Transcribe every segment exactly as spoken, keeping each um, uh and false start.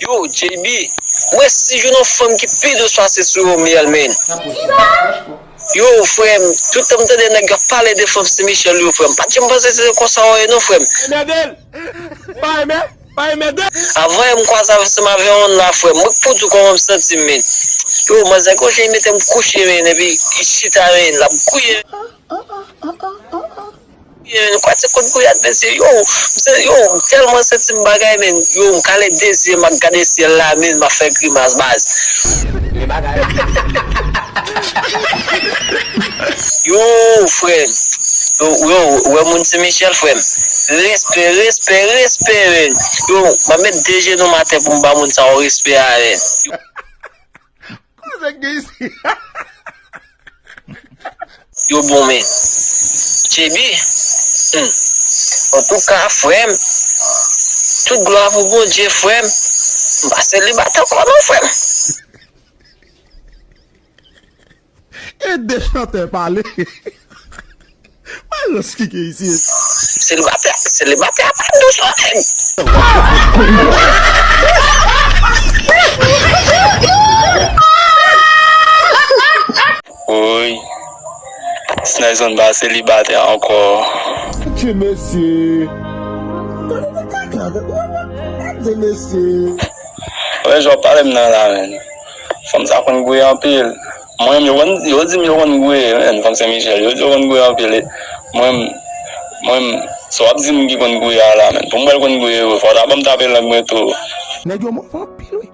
Yo, J B, mwen si jwenn yon fanm ki pi dous pase sou yo, Miel, men. Yo, frè m, tout tan m tande nèg yo ap pale de fanm Sen Michèl yo, frè m, pa t janm panse se konsa w ye non, frè m. Enmède l! Pa enmè, pa enmède l! Avan yè m kwaze ansanm avè yon la, frè m, mwen k pou di w kòman m santi m, men. Yo, manzè gon jan li mete m kouche, men, epi li chita, men, l ap gouye. Yo, nou kwè se konn gouyad, mesye. Yo, m se, yo, m tèlman santi m bagay, men. Yo, m kale de zye m, m ap gade syèl la, men, m ap fè grimas, baz. Yo, frè m. Yo, yo, ou wè moun Sen Michèl, frè m. Respè, respè, respè, men. Yo, m ap met de jenou m atè pou m ba moun sa yo respè a, men. Kote k gen isi? Yo bon, men. J B, hmm. Antouka, frè m, tout glwa pou Bondye, frè m. M pa selibatè ankò non, frè m. E de chantè pale. Malòs ki gen isi. Selibatè, selibatè a pa dous non, nèg. Woy. Snayzon pa selibatè ankò. Ti mesye. Ti mesye. Wè, jan w ap pale m nan la, men. Fanm sa konn gouye anpil. Mwen menm, yo konn, yo di m yo konn gouye, men, fanm Sen Michèl, yo di yo konn gouye anpil, e mwen menm, mwen menm, sa w ap di m ki konn gouye a la, men, pou m wè l konn gouye vre, fò w ta ban m tape lang mwen tou. Nèg yo move anpil, wi.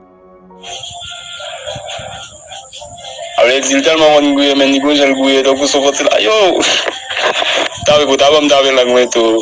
A vle di, l tèlman konn gouye, men, li gon jan l gouye, tankou sou fwontyè la, yo! Tape pou ta ban m tape lang mwen tou.